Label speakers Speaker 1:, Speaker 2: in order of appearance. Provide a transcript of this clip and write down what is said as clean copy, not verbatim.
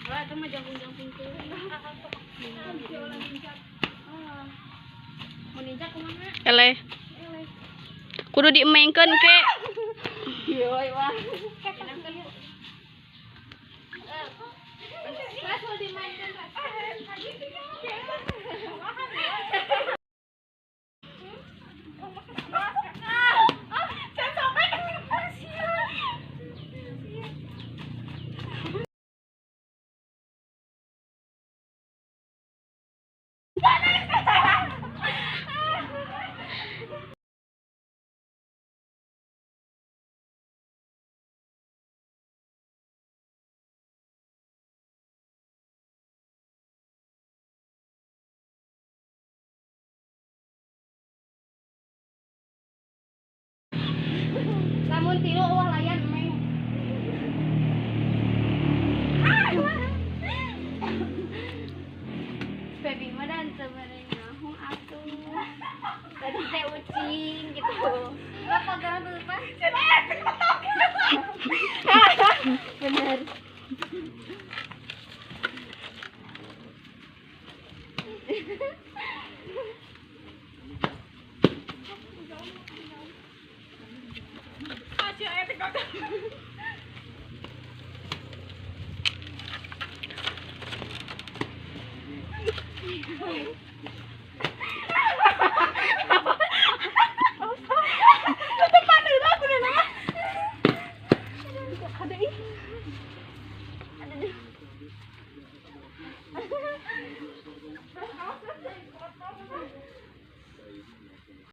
Speaker 1: Wah, itu mah jangkung-jangkung tuh. Mau ninjak kemana?
Speaker 2: Eleh. Kudu diemengkeun ke.
Speaker 1: Yoi wah. Dimainkan. Lamun tilu wah layan meng. Baby mah dan sebenarnya nyaho atuh. Tadi teh ucing gitu. Bapak garang tuh Pak. Bener.